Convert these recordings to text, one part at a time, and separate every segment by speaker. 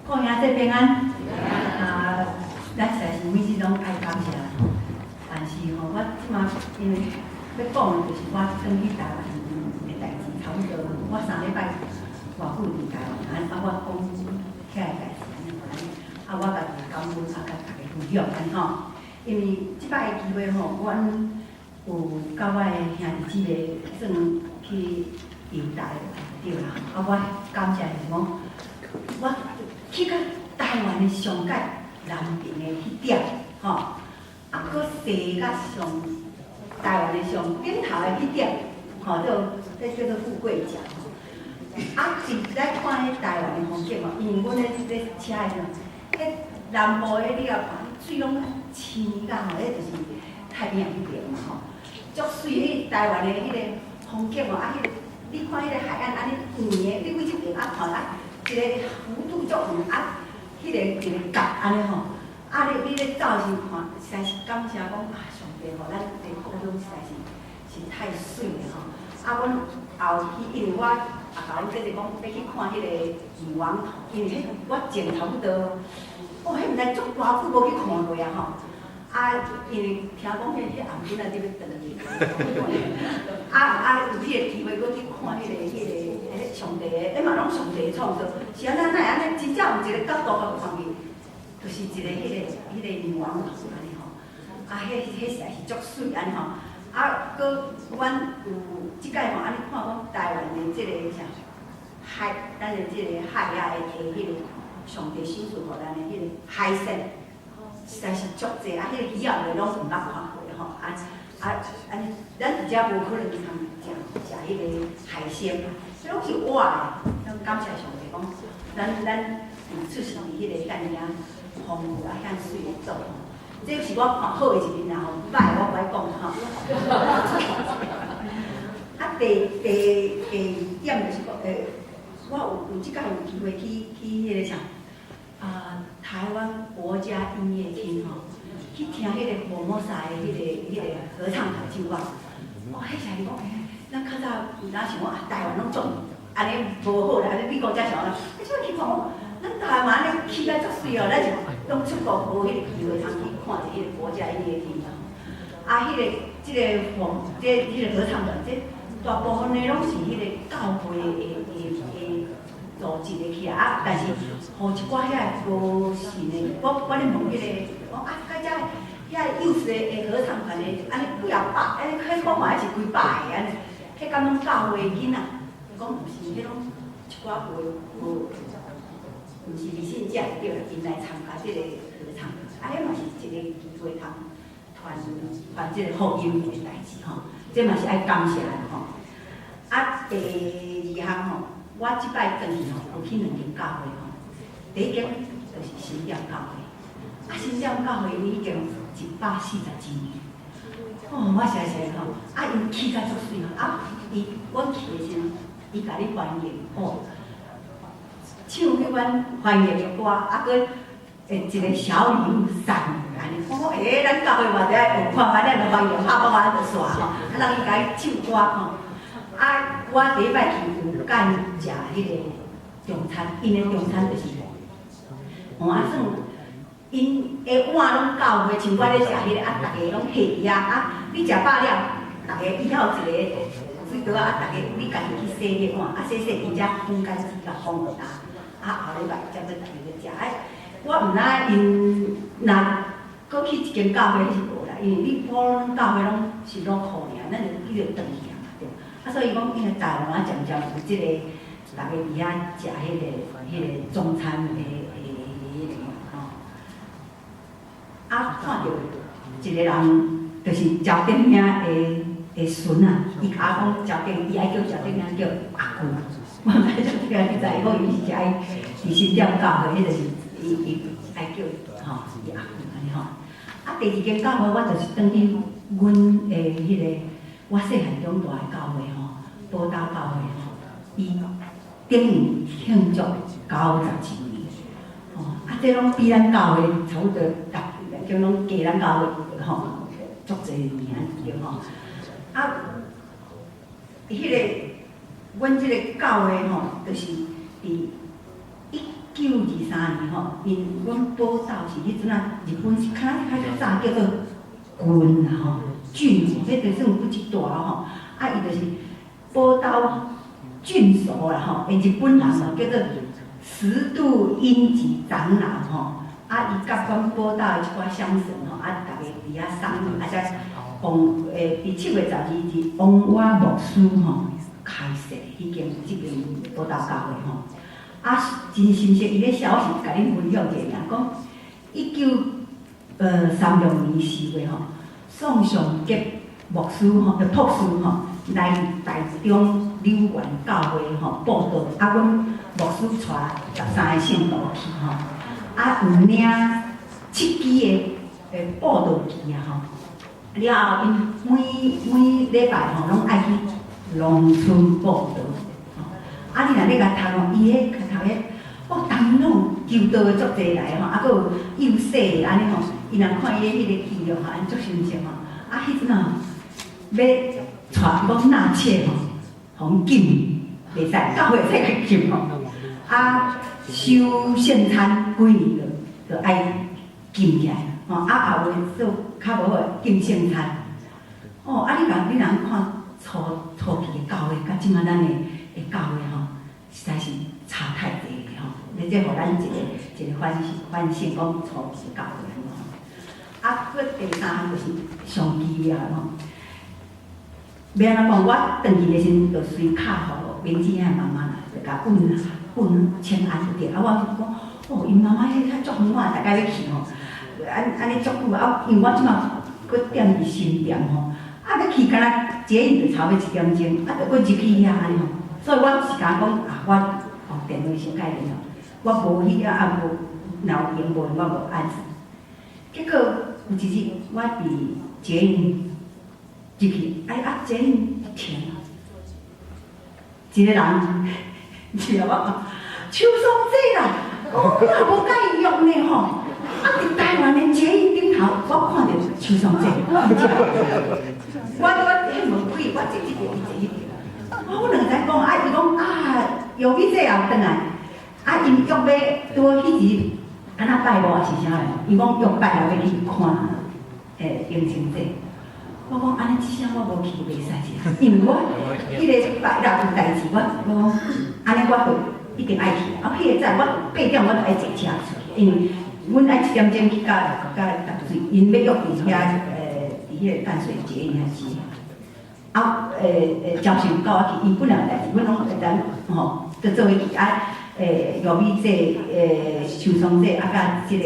Speaker 1: 各位兄弟平安。啊，咱實在是每次攏愛感謝吼，但是吼，我這馬因為欲講的就是我轉去台灣的代誌，差不多我3禮拜偌久佇台灣，啊，我講遐个代誌，按呢予咱，啊，我家己感恩，啊，共大家分享按呢吼。因為這擺的機會吼，阮有佮我的兄弟姊妹算去遊台對啦，啊，我感謝就是講，我去到台灣的上蓋南邊的彼點，吼，啊，閣西較上台灣的上頂頭的彼點，吼，這叫做富貴角吼。啊，佇來看彼台灣的風景吼，因為阮咧車的時陣，彼南部的你也看，水攏青甲吼，彼就是太平洋彼邊嘛吼，足媠彼台灣的彼个風景吼，啊，彼個你看彼個海岸按呢圓的，你對這邊啊看啊，一個弧度足圓啊，彼個一個角按呢吼，啊你咧走的時看，實在是感謝講啊，上帝予咱的故鄉實在是太媠的吼。啊，阮後去，因為我也共阮姐姐講，欲去看彼個女王頭，因為彼我前差不多，哦，彼毋知足偌久無去看過啊吼。啊，因為聽講彼暗陣仔佇欲轉去，啊啊，有彼個機會閣去看彼個上帝的，彼嘛攏上帝創造，是按怎哪會按呢？真正有一個角度共看去，就是一個彼個女王頭按呢吼。啊，彼實在是足媠按呢吼。啊，閣阮有這擺吼，按呢看講台灣的這個啥海，咱的這個海仔的彼個上帝賞賜予咱的彼個海鮮，實在是足濟啊！彼個魚仔有的攏毋捌看過吼，啊啊按呢，咱佇遮無可能通食食彼個海鮮嘛，這攏是活的。咱感謝上帝講，咱有出世佇彼個遐爾豐富啊、遐媠的島吼。這是我看好的一面啦吼，歹的我無愛講吼。啊，第二點就是講，我有這擺有機會去彼個啥，啊，台灣國家音樂廳吼，去聽彼個福摩薩的彼個合唱團唱歌，哦，彼時陣講，咱較早有當想講啊，台灣攏總按呢無好啦，按呢美國才上啦，你這去看講，咱台灣按呢起甲足媠哦，咱就攏出國無彼個機會通去看著彼個國家音樂廳啦。啊，彼個這個風，這彼個合唱團，這大部分的攏是彼個教會的組織的起來啊，但是予一寡遐無信的，我咧問彼個，講啊，佮遮遐幼稚的合唱團的，按呢幾仔百，按呢彼講嘛抑是幾百个按呢，彼敢攏教會囡仔？講毋是，彼攏一寡無，毋是未信者對啦，𪜶來參加這個合唱團，啊，彼嘛是一個機會通傳傳這個福音的代誌吼，這嘛是愛感謝的吼。啊，第二項吼，我這擺轉去吼，有去兩間教會吼。第一間就是新店教會，啊，新店教會已經140周年。哦，我實在是吼，啊，𪜶起甲足媠吼，啊，伊阮去的時陣，伊共你歡迎吼，唱彼款歡迎的歌，啊，閣會一個小禮物送按呢。我講，欸，咱教會嘛得愛學看覓，咱就歡迎拍拍拍就煞吼，啊，人伊共伊唱歌吼。啊，我第一擺去有共𪜶食彼個中餐，𪜶的中餐就是，吼啊算，𪜶的碗攏教會，像我咧食彼個啊，逐家攏客佇遐啊，你食飽了，逐家伊遐有一個水桌啊，逐家你家己去洗彼個碗，啊洗洗，𪜶才分乾子共放落來，啊後禮拜才閣逐家去食。啊，我毋知𪜶若閣去一間教會是無啦，因為你普通教會攏是落苦爾，咱就叫做轉去啊嘛對。啊，所以講，因為台灣漸漸有這個，逐家佇遐食彼個中餐的彼個吼。啊，看著一個人，就是趙頂兄的孫仔，伊共我講趙頂，伊愛叫趙頂兄叫阿舅。我毋知趙頂兄你知，伊講伊是愛佇新店教會，彼就是伊愛叫吼伊阿舅按呢吼。啊，第二間教會我就是轉去阮的彼個我細漢長大的教會吼，寶島教會吼，伊頂年慶祝90周年，吼，啊，這攏比咱教會差不多，逐間攏加咱教會吼，足濟年對吼。啊，彼個阮這個教會吼，就是佇一1923年吼，𪜶阮寶島是彼陣啊，日本是較早叫做郡啦吼，郡，彼就算不一大吼，啊，伊就是寶島郡守啦吼，的日本人吼叫做十度英吉長老吼，啊，伊佮阮寶島的一寡鄉紳吼，啊，逐家佇遐商議，啊，才王佇7月12日，王瓦牧師吼開設彼間這間寶島教會吼。啊，真心實，伊咧寫，我是共恁分享一下爾，講1936年4月吼，宋尚傑牧師吼，博士吼，來台中柳園教會吼佈道，啊，阮牧師帶13個聖徒去吼，啊，有領七支的佈道旗啊吼，了後𪜶每每禮拜吼攏愛去農村佈道。啊！你若咧共讀吼，伊彼讀彼，哦，逐年攏有求道的足濟來吼，啊，閣有幼細的按呢吼，伊若看伊彼彼個記錄吼，按足心情吼。啊，彼陣吼，欲帶講納妾吼，予禁，袂使，教會會使共禁吼。啊，守聖餐幾年就愛禁起來，吼啊，也有的做較無好禁聖餐。哦，啊，你若看初初期的教會，佮這馬咱的教會吼，實在是差太濟吼。你這予咱一個一個反省，講初期教會按怎吼。啊，閣第三項就是上奇妙吼。欲按怎講？我轉去的時陣，就隨敲予明子兄媽媽啦，就共問問請安就對。啊，我講，哦，𪜶媽媽彼較足遠啊，大概欲去吼，按呢足久啊，因為我這馬閣踮佇新店吼，啊，欲去敢若捷運就差不多一點鐘，啊，著閣入去遐按呢吼。所以我是共講啊，我用電話先共聯絡，我無彼個啊無，若有閒無閒我無按。結果有一日我佇捷運入去，哎啊捷運停，一個人入來我講，邱松姐啦，我也無共伊約呢吼，啊佇台灣的捷運頂頭，我看著邱松姐，我彼門開，我坐這邊，伊坐彼邊。我兩個才講，啊，伊講啊，玉美姐也轉來，啊，𪜶約欲拄好彼時，敢若拜五抑是啥的，伊講約拜六欲去看，英晴姐。我講按呢，這聲我無去袂使是，因為我彼個拜六有代誌，我講按呢我就一定愛去。啊，彼個早我8點我就愛坐車出去，因為阮愛7點鐘去到淡水，𪜶欲約佇遐佇彼個淡水捷運遐是。啊，招手叫我去，伊本來有代誌，阮攏會當吼，就做伙去啊。玉美姐、邱松姐啊，佮這個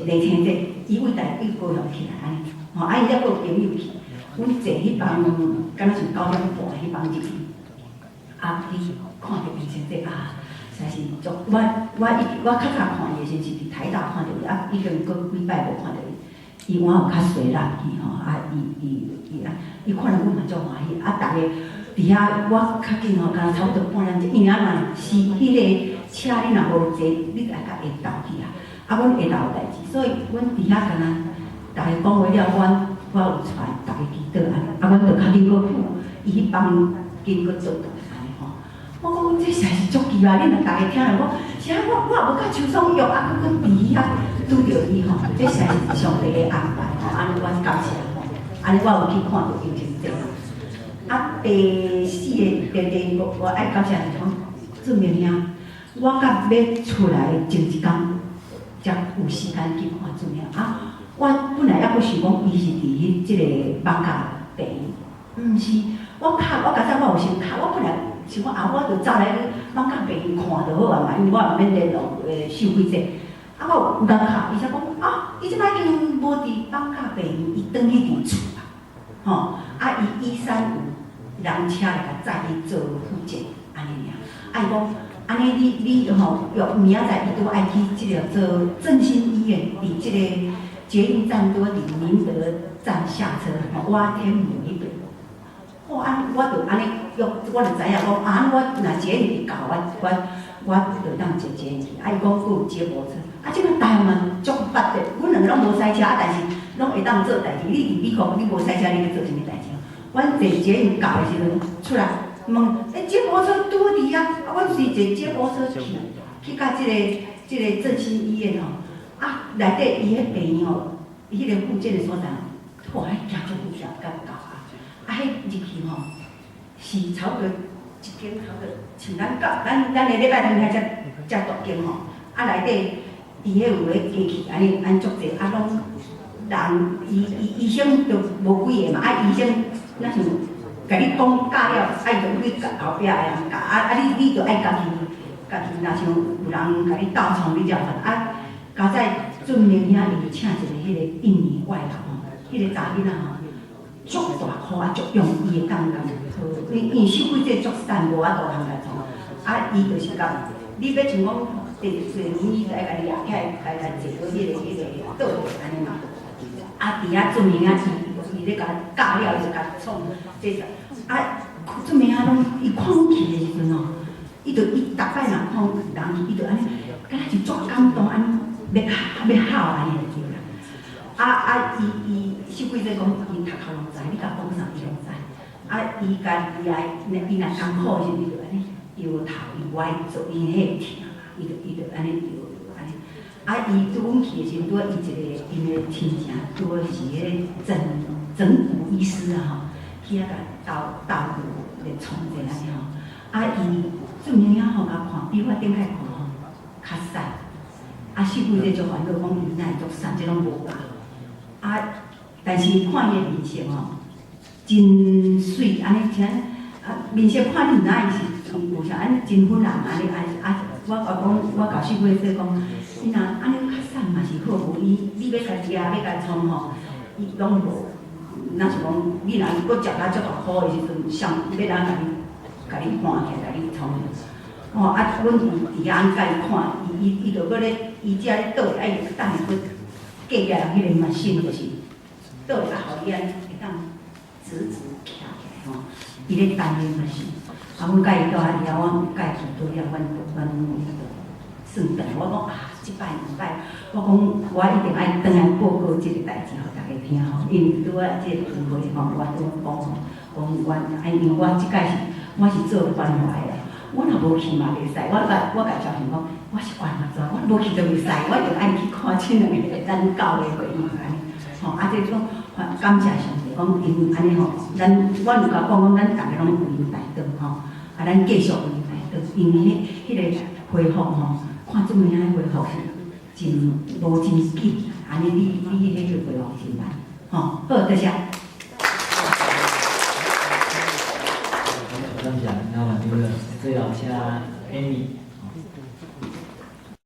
Speaker 1: 黎青姐，伊為台對高雄起來按呢，吼，啊，伊猶閣有朋友去，阮坐彼班，敢若是9點半彼班入去，啊，去看著明清姐啊，實在是足，我較早看伊的時陣是佇台大看著伊，啊，已經閣幾擺無看著伊，伊換有較細粒去吼，啊，伊啊，伊看著阮嘛足歡喜，啊，逐家佇遐我較緊吼，敢若差不多半點鐘，因為按怎是彼個車你若無坐，你愛較下晝去啊，啊，阮下晝有代誌，所以阮佇遐敢若逐家講話了，我有帶逐家祈禱按呢，啊，阮就較緊閣赴伊彼班緊閣倒轉來按呢吼。我講這實在是足奇怪，恁若逐家聽著講，啥我也無佮邱松約，啊，閣閣佇遐拄著伊吼，這實在是上帝的安排吼，按呢我感謝吼，按呢我有去看著英晴姐。啊，第四个第五我愛感謝是講，志明兄，我到欲出來前一工，才有時間去看志明。啊，我本來猶閣想講，伊是佇彼這個艋舺病院，毋是，我敲我較早我有先敲，我本來想講啊，我就走來艋舺病院看就好啊嘛，因為我也毋免聯絡秀慧姐。啊，我有共敲，伊才講啊，伊這擺已經無佇艋舺病院，伊轉去佇厝啊，吼，啊，伊醫生有人車來共載去做復健，按呢爾。啊，伊講，按呢你吼約明仔載伊拄愛去這個做振興醫院，佇這個捷運站拄佇寧德站下車，吼，倚天母彼邊。哦，按我就按呢約，我就知影講，啊，我若捷運會到，我就當坐捷運去。啊，伊講閣有接駁車，啊，這擺台灣嘛足發達，阮兩個攏無駛車，啊，但是攏會當做代誌。你佇美國，你無駛車，你欲做啥物代誌？阮坐捷運到的時陣出來，問，欸，接駁車拄佇遐，啊，阮是坐接駁車去。去到這個振興醫院吼，啊，內底伊彼病院吼，彼個復健的所在，哇，彼行足久才到啊，啊，彼入去吼，是差不多一間差不多像咱到咱咱的禮拜堂遐遮遮大間吼，啊內底佇彼有彼機器按呢按足濟，啊攏人醫醫醫生就無幾个嘛，啊醫生若像共你講教了，啊伊就去後壁的人教，啊啊你你就愛家己家己若像有人共你鬥創，你才有法度。啊，加在俊明兄伊請一个彼個印尼外勞吼，彼個查囡仔吼，足大箍啊，足用伊的感覺，因因為秀貴這足瘦，無法度通共創。啊，伊就是共你欲像講坐坐輪椅，就愛共你舉起來，共來坐佇彼個桌按呢嘛。啊，佇遐俊明兄伊伊咧共教了，伊就共創這啊，俊明兄攏伊看阮去的時陣吼，伊就伊逐擺若看人去，伊就按呢，敢若是足感動按呢，欲欲哭按呢就對啦。啊啊，伊伊秀貴說講，伊讀校攏知，你共講啥伊攏知。啊，伊家己來，伊若艱苦的時陣，伊就按呢搖頭伊歪做，因為彼會疼，伊就伊就按呢搖按呢。啊，伊拄阮去的時陣，拄仔伊一個𪜶的親情，拄好是彼個整整骨醫師啊吼，去遐共鬥鬥骨咧創者按呢吼。啊，伊俊明兄吼共看，比我頂擺看吼較瘦。啊，秀貴這足煩惱，講伊哪會足瘦，這攏無共。啊，但是看伊的面色吼，真媠，按呢像啊面色看你毋知伊是有啥按呢真粉紅按呢按啊，我共講，我共秀貴說講，伊若按呢較瘦嘛是好，無伊你欲共食，欲共創吼，伊攏無。若是講你若閣食甲足大箍的時陣，誰欲人共你共你搬起來，共你創？吼啊，阮佇佇遐按共伊看，伊伊伊就閣咧，伊遮咧倒，啊伊等下閣隔壁人彼个 machine 就是倒啊，予伊按呢會當直直徛起來吼，伊咧等彼個 machine。啊，阮共伊蹛遐了，阮共伊祈禱了，阮阮算轉。我講啊，這擺兩擺，我講我一定愛轉來報告這個代誌予大家聽吼，因為拄仔這個機會吼，我拄講吼，講我啊，因為我這擺是我是做關懷的，我若無去嘛袂使，我共我共小平講，我是關懷者，我無去就袂使，我一定愛去看這兩個咱教會會員按呢，吼，啊，這種感謝上帝，講因按呢吼，咱我有共講講，咱逐个攏為𪜶代禱吼，啊，咱繼續為𪜶代禱，因為彼彼個恢復吼，看這麼樣恢復是真無真緊，按呢你你彼個恢復真慢，吼，好，多謝。
Speaker 2: 感謝老闆娘，最後請 Amy。